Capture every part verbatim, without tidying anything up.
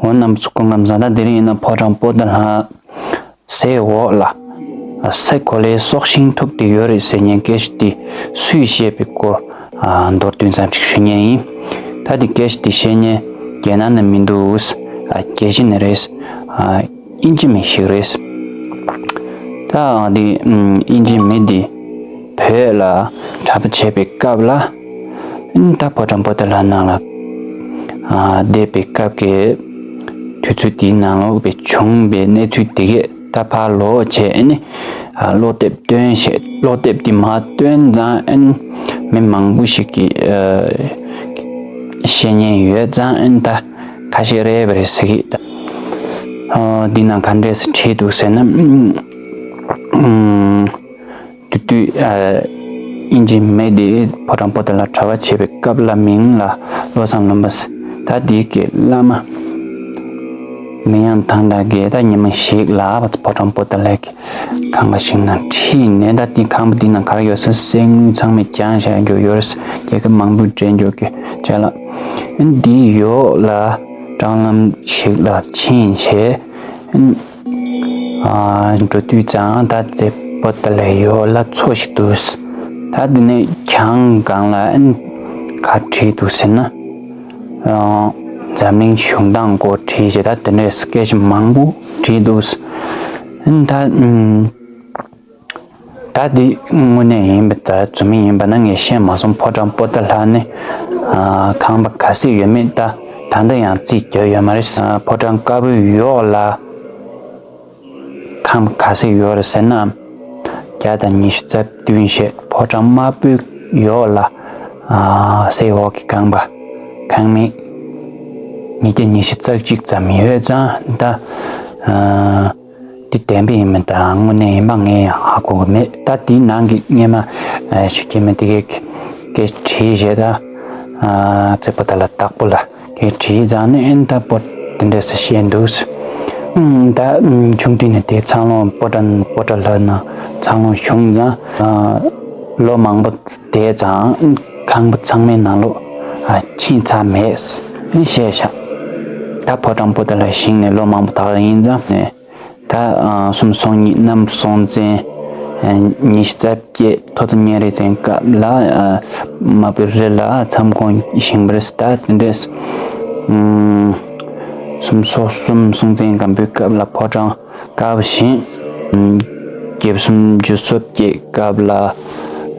འོ་རྣམ་པ་ཚོ་སྐུ་ཁམས་བཟང་། ད་དེ་རིང་ཡིན་ན་ཕོ་བྲང་པོ་ཏ་ལ་ཟས་འོག་ལ་སའི་གོ་ལའི་སྲོག་ཤིང་ཐུག་སྟེ་ཡོད་རེད་ཟེར་མཁན་སྐད་ཆ་དེ་སུས་བཤད་པའི་སྐོར་མདོར་བསྡུས་ཙམ་ཞིག་ཞུ་མཁན་ཡིན། ད་དེ་སྐད་ཆ་དེ་བཤད་མཁན་རྒྱ་ནག་ནས་མི་འདུག་རྒྱལ་སྤྱི་ནས་རེད། དབྱིན་ཇི་མི་ཞིག་རེད། ད་འདི་དབྱིན་ཇི་མི་འདི་བོད་ལ་གྲྭ་པ་བྱས་པའི་སྐབས་ལ། ད་ཕོ་བྲང་པོ་ཏ་ལ་ནང་ལ་བསྡད་པའི་སྐབས་ཀྱི་དུས་ཚོད་དེའི་ནང་ལོགས་པའི་བྱུང་བའི་གནས་ཚུལ་དེ་གས་ད་ཕར་ལོག་བྱས་ནས་ཀློག་དེབ་བཏོན་བྱས། ཀློག་དེབ་དེ་མར་བཏོན་ཙང་མི་མང་པོ་ཞིག་གིས་བཤད་མཁན་ཡོད་ཙང་ད་ཁ་ཤས་རེད་པ་རེད་ཟེར་གི། འདི་ནང་ག་འདྲས་སེ་བྲིས་འདུག་ཟེར་ན། དུས་དུས། དབྱིན་ཇི་མི་དེ་ཕོ་བྲང་པོ་ཏ་ལ་གྲྭ་པ་བྱེད་པའི་སྐབས་ལ་མིང་ལ་བློ་བཟང་ལྷུན་པོ་ཟེར། ད་དེ་གི་བླ་མ་མི་ཡང་ཐང་ད་གི་ད་ཉི་མ་ཞིག་ལ་ཕོ་བྲང་པོ་ཏ་ལའི་ཁང་པ་ཞིག་ནང་ཁྲིད་ནས། ད་དེ་ཁང་པ་དེ་ནང་ག་རེ་ཡོད་ཟེར་ན་གསེར་དངུལ་ཚང་མས་བརྒྱངས་བཞག་རྒྱུ་ཡོད་རེད། རྒྱལ་ཁབ་མང་པོས་འདྲེན་རྒྱུ་གི་བྱས་ལ། དེའི་འོག་ལ་སྲང་ལམ་ཞིག་ལ་ཕྱིན་བྱས། འགྲོ་དུས་ཙང་ད་དེ་པོ་ཏ་ལའི་འོག་ལ་མཚོ་ཞིག་འདུག་ད་དེ་ནས་གྱང་སྒང་ལ་ག་བྲིས་འདུག་ཟེར་ན། འཛམ་གླིང་བྱུང་སྟངས་སྐོར་བྲིས་བྱས། ད་དེ་འདྲས་སྐད་ཆ་མང་པོ་བྲིས་འདུག་ད་ད་དེ་དངོས་གནས་ཡིན་པ་ད་རྫུན་མ་ཡིན་པ་ན་ངས་ཤེས་མ་སོང་། ཕོ་བྲང་པོ་ཏ་ལ་ནི་ཁང་པ་ག་ཚོད་ཡོད་མེད་ད་ད་ལྟ་ཡང་རྩིས་རྒྱག་ཡོད་མ་རེད། ཕོ་བྲང་དཀར་པོའི་འོག་ལ་ཁང་པ་ག་ཚོད་ཡོད་རེད་ཟེར་ན། བརྒྱ་དང་ཉི་ཤུ་རྩ་བདུན་བྱས། ཕོ་བྲང་དམར་པོའི་འོག་ལ་སའི་འོག་གི་ཁང་པ་ཁང་མིག་ཉིས་བརྒྱ་ཉི་ཤུ་རྩ་གཅིག་ཙམ་ཡོད་ཙང་ད། འདི་བདེན་པ་ཡིན་མིན་དང་དངོས་གནས་ཡིན་པ་ངས་ཡང་ཧ་གོ་གི་མེད། ད་དེའི་ནང་གི་སྔས་མ་ཞུ་གི་མེད་དེ་གའི་སྐད་བྲིས་བྱས། ད་ཚེ་པོ་ཏ་ལ་བདག་པོ་ལ་སྐད་བྲིས་ཙང་ནས་ཨེན་ད་པོ་དེ་འདྲས་སེ་བཤད་འདུག་ད་ཆུང་དུས་ནས་དེ་འཚར་ལོངས་པོ་ཏ་པོ་ཏ་ལ་ནང་འཚར་ལོངས་བྱུང་ཙང་ལོ་མང་པོ་བསྡད་ཙང་ཁང་པ་ཚང་མའི་ནང་ལོགས་ཕྱིན་ཚར་མེད་ཨེན་བཤད་བཞག་ད་ཕོ་བྲང་པོ་ཏ་ལ་བཞེངས་ནས་ལོ་མང་པོ་དག་ཡིན་ཙང་ནས། ད་སུམ་སོ་གཉིས་གནམ་སྲོང་བཙན་ཉི་ཤུ་རྩ་བརྒྱད་ཐོ་ཐོ་གཉན་རི་བཙན་སྐབས་ལ་དམར་པོའི་རི་ལ་མཚམས་ཁང་བཞེངས་པ་རེད། ད་དེ་འདྲས་སུམ་སོ་གསུམ་སྲོང་བཙན་སྒམ་པོའི་སྐབས་ལ་ཕོ་བྲང་དཀར་པོ་བཞེངས། བརྒྱད་སུམ་ཅུ་སོ་བརྒྱད་སྐབས་ལ་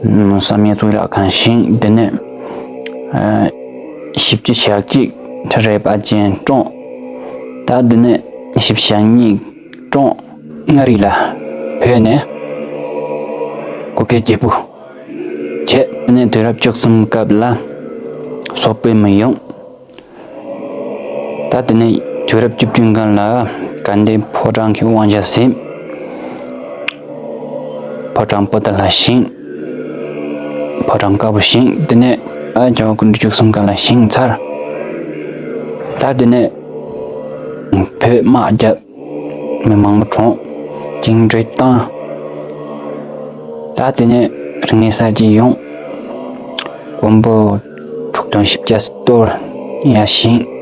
བསམ་ཡས་གཙུག་ལག་ཁང་བཞེངས། དེ་ནས་བཞི་བཅུ་ཞེ་གཅིག་ཁྲ་རལ་པ་ཅན་བཀྲོངས། ད་དེ་ནས་བཞི་བཅུ་ཞེ་གཉིས་བཀྲོངས། མངའ་རིས་ལ་བོད་ནས་གུ་གེ་རྒྱལ་པོ་བྱས། དེ་ནས་དུས་རབས་བཅུ་གསུམ་སྐབས་ལ་སོག་པོའི་མི་ཡོང་། ད་དེ་ནས་དུས་རབས་བཅུ་བདུན་སྐབས་ལ་དགའ་ལྡན་ཕོ་བྲང་གི་དབང་ཆ་ཟིན། ཕོ་བྲང་པོ་ཏ་ལ་བཞེངས། ཕོ་བྲང་དཀར་པོ་བཞེངས། དེ་ནས་ཨ་རྒྱལ་བ་སྐུ་ཕྲེང་བཅུ་གསུམ་སྐབས་ལ་བཞེངས་ཚར། ད་དེ་ནས་བོད་དམག་རྒྱབ། མི་མང་པོ་གྲོངས། བཅིངས་འགྲོལ་བཏང་། ད་དེ་ནས་རིག་གནས་གསར་བརྗེ་ཡོང་། མགོན་པོ་དྲུག་སྟོང་བཞི་བརྒྱ་སྟོར་ཡར་བཞེངས།